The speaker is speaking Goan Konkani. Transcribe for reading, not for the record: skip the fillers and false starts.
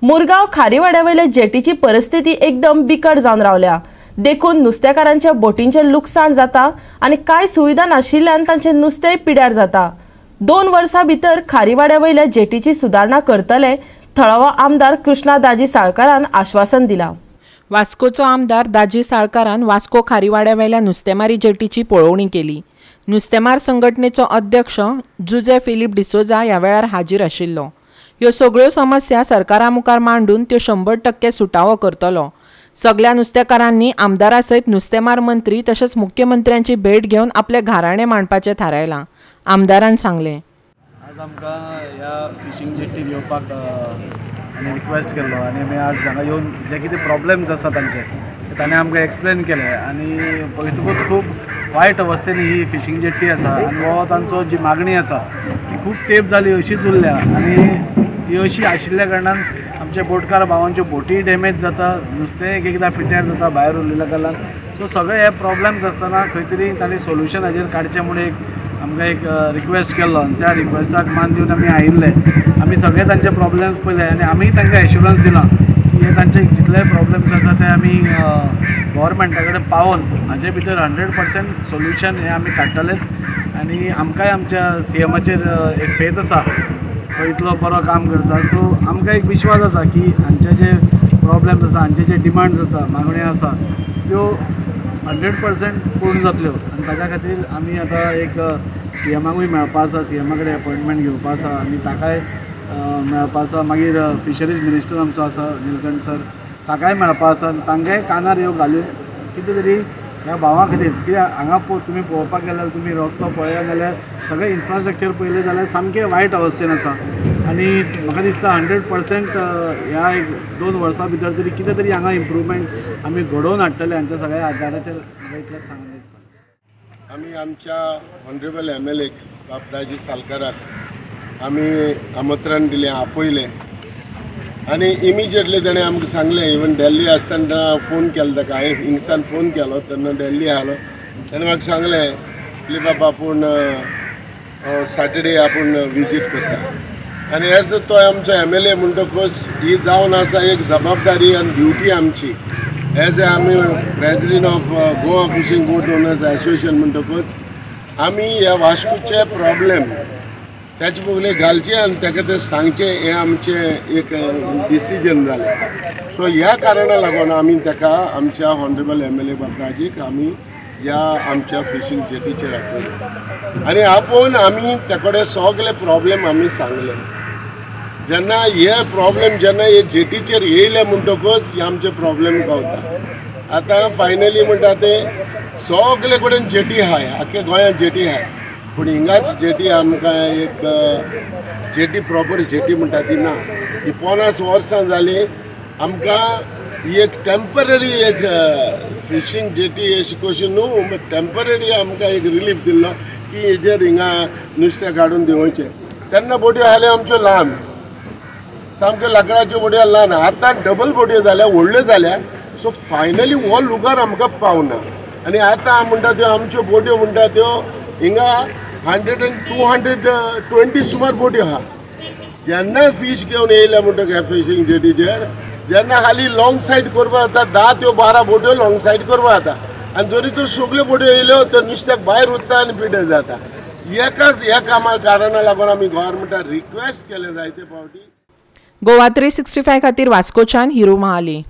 मुरगांव खारीवाड्यावयले जेटीची परिस्थिती एकदम बिकट जावन रावल्या, देखून नुस्तेकारांच्या बोटींचें लुकसाण जाता आनी कांय सुविधा नाशिल्ल्यान तांचें नुस्तेंय पिड्यार जाता। 2 वर्सां भितर खारीवाड्यावयल्या जेटीची सुदारणा करतले, थळावो आमदार कृष्णा दाजी साळकारान आश्वासन दिलां। वास्कोचो आमदार दाजी साळकारान वास्को खारीवाड्यावेल्या नुस्तेमारी जेटीची पळोवणी केली। नुस्तेमार संघटनेचो अध्यक्ष जुजे फिलीप डिसोजा ह्या वेळार हाजीर आशिल्लो। ह्यो सगळ्यो समस्या सरकारा मुखार मांडून त्यो 100% सुटावो करतलो। सगळ्या नुस्तेकारांनी आमदारा सयत नुस्तेमार मंत्री तशेंच मुख्यमंत्र्यांची भेट घेवन आपले घाराणे मांडपाचें थारायलां, आमदारान सांगलें। आज आमकां ह्या फिशींग जेटीर येवपाक आनी रिक्वेस्ट केल्लो आनी आमी आज हांगा येवन जे कितें प्रॉब्लम्स आसा तांचे ते ताणें आमकां एक्सप्लेन केले आनी पळयतकूच खूब वायट अवस्थेन ही फिशींग जेट्टी आसा आनी हो तांचो जी मागणी आसा ती खूब तेंप जाली अशीच उरल्या आनी ती अशी आशिल्ल्या कारणान आमच्या बोटकार भावांच्यो बोटी डॅमेज जाता, नुस्तें एक एकदां पिड्ड्यार जाता भायर उरलेल्या कारणान। सो सगळे हे प्रॉब्लम्स आसतना खंय तरी तांणी सोल्युशन हाजेर काडचें म्हूण एक आमकां एक रिक्वेस्ट केल्लो आनी त्या रिक्वेस्टाक मान दिवन आमी आयिल्ले। आमी सगळे तांचे प्रॉब्लम्स पळयले आनी आमी तांकां एश्युरन्स दिलां की हे तांचे जितले प्रॉब्लम्स आसा ते आमी गव्हर्मेंटा कडेन पावोवन हाजे भितर 100% सोल्युशन हें आमी काडटलेच आनी आमकांय आमच्या सीएमाचेर एक फेथ आसा, तो इतलो बरो काम करता। सो आमकां एक विश्वास आसा की हांचे जे प्रॉब्लम्स आसा, हांचे जे डिमांड्स आसा, मागण्यो आसा त्यो 100% पूर्ण जातल्यो आनी ताच्या खातीर आमी आतां एक सीएमाकूय मेळपा आसा, सीएमा कडेन अपॉयंटमेंट घेवपा आसा आनी ताकाय मेळपा आसा। मागीर फिशरीज मिनिस्टर आमचो आसा निलकंठ सर, ताकाय मेळपा आसा आनी तांकांय कानार ह्यो घालून कितें तरी ह्या भावां खातीर, कित्याक हांगा तुमी पळोवपाक गेल्यार तुमी रस्तो पळया जाल्यार सगळें इन्फ्रास्ट्रक्चर पळयलें जाल्यार सामकें वायट अवस्थेन आसा आनी म्हाका दिसता 100% ह्या 1-2 वर्सां भितर तरी कितें तरी हांगा इम्प्रूवमेंट आमी घडोवन हाडटले हांच्या सगळ्या आदाराचेर म्हाका इतलेंच सांगून दिसता। आमी आमच्या ऑनरेबल MLA बाब दाजी सालकाराक आमी आमंत्रण दिलें, आपयलें आनी इमिजिएटली ताणें आमकां सांगलें। इवन दिल्ली आसतना फोन केलो ताका, हांवें हिंगसान फोन केलो तेन्ना दिल्ली आसलो, ताणें म्हाका सांगलें की बाबा आपूण सॅटर्डे आपूण विजीट करता आनी एज तो आमचो MLA म्हणटकूच ही जावन आसा एक जबाबदारी आनी ड्युटी आमची एज ए आमी president of Goa fishing boat owners association म्हणटकूच आमी ह्या वास्कोचे प्रॉब्लेम ताचे पयलीं घालचें आनी ताका तें सांगचें हें आमचें एक डिसिजन जालें। सो ह्या कारणा लागून आमी ताका आमच्या ऑनरेबल MLA बाबदाजीक आमी ह्या आमच्या फिशींग जेटीचेर आपयलें आनी आपोवन आमी त्या कडेन सगळे प्रॉब्लेम आमी सांगले। जेन्ना हे प्रॉब्लेम जेन्ना हे जेटीचेर येयले म्हणटकूच हे आमचे प्रॉब्लेम गावता। आतां फायनली म्हणटा ते सगळे कडेन जेटी आहाय, आख्या गोंयांत जेटी आहाय, पूण हिंगाच जेटी आमकां एक जेटी प्रॉपर जेटी म्हणटा ती ना। ही 50 वर्सां जालीं आमकां ही एक टेम्पररी एक फिशींग जेटी अशी कशी न्हू, टेम्पररी आमकां एक रिलीफ दिल्लो की हेजेर हिंगा नुस्तें काडून देंवोवचें। तेन्ना बोट्यो आहल्यो आमच्यो ल्हान, सामक्यो लांकडाच्यो बोट्यो ल्हान, आतां डबल बोट्यो जाल्या, व्हडल्यो जाल्या। सो फायनली हो लुगार आमकां पावना आनी आतां म्हणटा त्यो आमच्यो बोट्यो म्हणटा त्यो हिंगा 100 आनी 220 सुमार बोट्यो आहा। जेन्ना फीश घेवन येयले म्हणटकीर फिशींग जेटीचेर जेन्ना हाली लॉंग सायड करपा जाता, 10 त्यो 12 बोट्यो लॉंग सायड करपा जाता आनी जरी तर सगल्यो बोट्यो येयल्यो तर नुस्त्याक भायर उरता आनी पिड्ड्यार जाता। एकाच ह्या कामा कारणा लागून आमी गव्हर्मेंटाक रिक्वेस्ट केलें जायते फावटी। गोवा 365 खातीर वास्कोच्यान हिरू महाली।